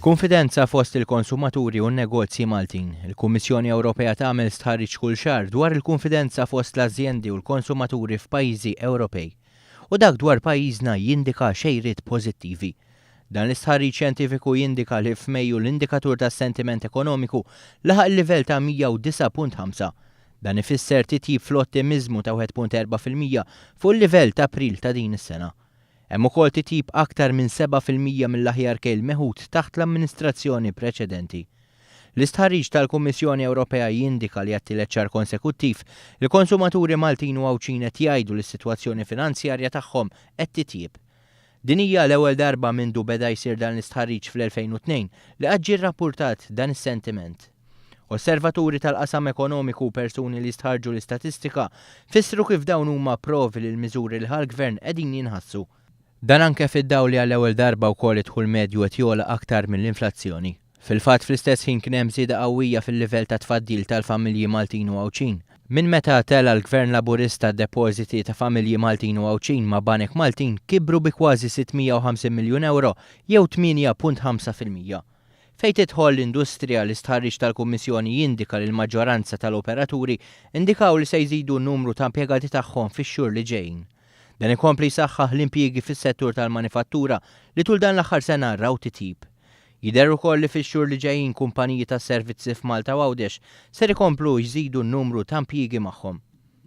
Kunfidenza fost il-konsumaturi u n-negozji Maltin. Il-Kummissjoni Ewropea tagħmel stħarriġ kull xahar dwar il-kunfidenza fost l-azjendi u l-konsumaturi f'pajjiżi Ewropej. U dak dwar pajjiżna jindika xejriet pożittivi. Dan l-istħarriġ xjentifiku jindika li f'Mejju l-indikatur tas-sentiment ekonomiku laħaq il-livell ta' 109.5. Dan ifisser titjib fl-ottimiżmu ta' 1.4% fuq il-livell ta' April ta' din is-sena. Hemm ukoll titjib aktar minn 7% mill-aħjar kejl meħud taħt l-amministrazzjoni preċedenti. L-istħarriġ tal-Kummissjoni Ewropea jindika li għat-tielet xahar konsekuttiv, il-konsumaturi Maltin u Għawdxin qed jgħidu li s-sitwazzjoni finanzjarja tagħhom qed titjieb. Din hija l-ewwel darba mindu beda jsir dan l-istħarriġ fl-2002 li qatt ġie rrappurtat dan is-sentiment. Osservaturi tal-qasam ekonomiku u persuni li jistħarrġu l-istatistika fissru kif dawn huma provi li l-miżuri li ħa l-Gvern qegħdin jinħassu. Dan anke fid-dawl li għall-ewwel darba wkoll id-dħul medju qed jogħla aktar mill-inflazzjoni. Fil-fatt fl-istess ħin kien hemm żieda qawwija fil-livell ta' tfaddil tal-familji Maltin u Għawdxin. Minn meta tela' l-Gvern Laburista d-depożiti ta' familji Maltin u Għawdxin ma' banek Maltin kibru bi kważi 650 miljun ewro jew 8.5%. Fejn tidħol l-industrija, l-istħarriġ tal-Kummissjoni jindika li l-maġġoranza tal-operaturi indikaw li se jżidu n-numru ta' impjegati tagħhom fix-xhur li ġejjin. Dan ikompli jsaħħaħ l-impjiegi fis-settur tal-manifattura li tul dan l-aħħar sena raw titjib. Jidher ukoll li fix-xhur li ġejjin kumpaniji tas-servizzi f'Malta u Għawdex ser ikomplu jżidu n-numru ta' impjiegi magħhom.